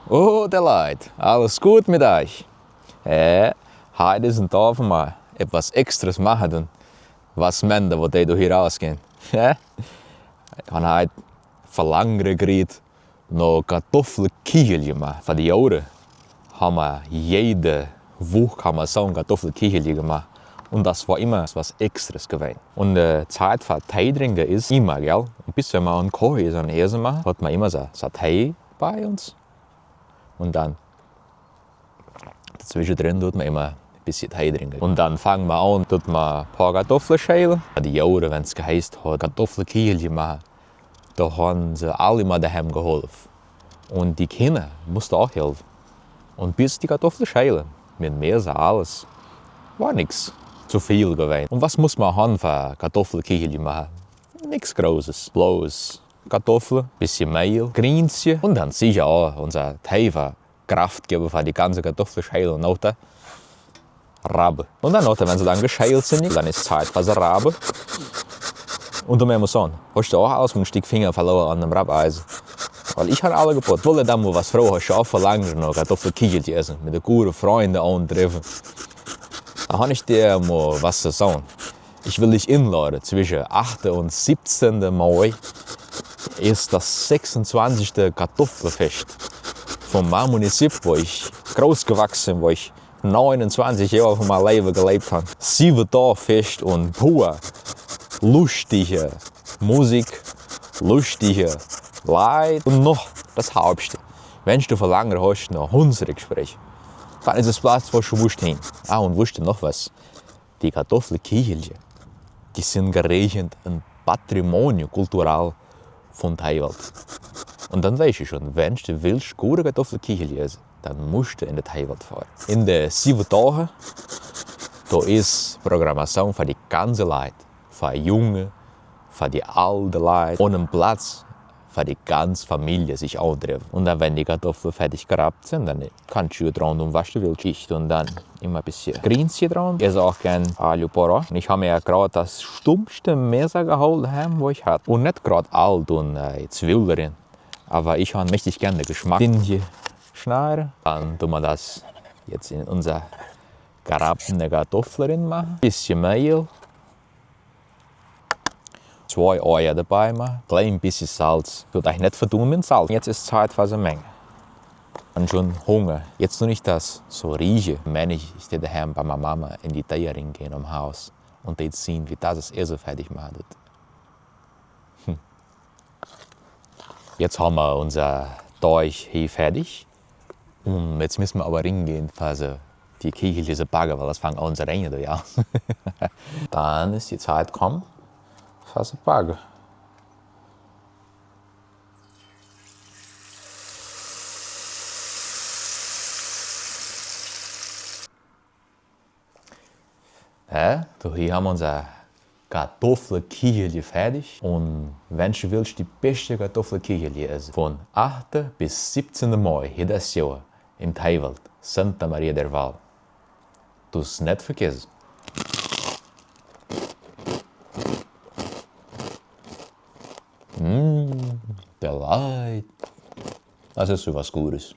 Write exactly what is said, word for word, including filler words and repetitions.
Oh, de Leit, alles gut mit euch? Äh, heit is en Tag, wo mer etwas Extras machen un was mender, wo die do hie rausgehen. Hä? Von heit verlangere Griet no Kartoffelkichelje, mer von die Jahre haben mer jede Woche haben mer so en Kartoffelkichelje gemacht. Un das war immer was Extras gewesen. Un, äh, Zeit für Tee trinken is immer, gell? Un bis wenn mer en Koche is un Essen macht, hat mer immer so, so Tee bei uns. Un dann dazwischendrin tut mer immer ein bisschen Tee trinken. Un dann fangen mer an, tut mer ein paar Kartoffeln schälen. Die Jahre, wenn's geheißen hat, Kartoffelkichelje machen, da haben sie alle immer daheim geholfen. Un die Kinder mussten auch helfen. Un bis die Kartoffeln schälen, mit Messer alles, war nix zu viel gewesen. Un was muss mer haben für Kartoffelkichelje machen? Nix Großes. Bloß Kartoffeln, bisschen Mehl, Grinzje un dann sicher auch unser Tee, was Kraft geben für die ganze Kartoffelschälen un auch der Rabe. Un dann, wenn sie dann geschält sind, dann is Zeit für die Rabe. Un du musst sagen, hast du auch aus dem Stick Finger verloren an dem Rabeisen? Weil ich hab alle geputzt. Wollte dann mal was froh, hast du auch verlangt, noch Kartoffelkichelje essen, mit de guten Freunden antreffen. Da hab ich dir mal was zu sagen. Ich will dich einladen, zwischen achte un siebzehnte Mai is das sechsundzwanzigste Kartoffelfest von meinem Munizip, wo ich groß gewachsen, wo ich neunundzwanzig Jahre von meinem Leben gelebt hab. Sieben Tage Fest un pur lustige Musik, lustige Leit un noch das Hauptste. Wenn du verlangt hast, noch unsere Gespräche, dann is es Platz, wo du musst hin. Ah, un wusst du noch was? Die Kartoffelkichelje, die sind gerechnet ein Patrimonio cultural von Teiwald. Un dann weißt du schon, wenn du willst gute Kartoffelkichelje essen, dann musst du in de Teiwald fahren. In de sieben Tagen, da is Programmation für die ganze Leit, für Junge, für die alte Leit un en Platz für die ganze Familie sich antreffen. Un dann, wenn die Kartoffeln fertig gerappt sind, dann kannst du dran tun, was du willst. Ich tu dann immer ein bisschen Grinzje dran. Ich esse auch gern Aglio Porro. Un ich hab mir ja grad das stumpfste Messer geholt, ähm, wo ich hatt. Un nicht grad all tun, äh, Zwiebeln drin. Aber ich hab mächtig gern den Geschmack. Den hier schneiden. Dann tun wir das jetzt in unser gerappte Kartoffeln drin machen. Bisschen Mehl. Zwei Eier dabei machen, klein bisschen Salz. Tut euch nicht verdummen mit Salz. Jetzt is Zeit für die Menge. Un schon Hunger. Jetzt tu ich das so riechen, wenn ich, ich daheim bei meiner Mama in die Tür reingehen am Haus un die sehen, wie das das Essen fertig macht. Hm. Jetzt haben wir unser Teig hier fertig. Un jetzt müssen wir aber reingehen, für die Kichelje zu backen, weil das fangt an zu regnen, du, ja. Dann is die Zeit gekommen, für zu backen. Ja, du, hier haben wir unser Kartoffelkichelje fertig. Un wenn du willst die beste Kartoffelkichelje essen, von achte bis siebzehnte Mai hier das Jahr im Teiwald, Santa Maria del Val. Tu's nicht vergessen. Mm, de Leit. Das is so was Gutes.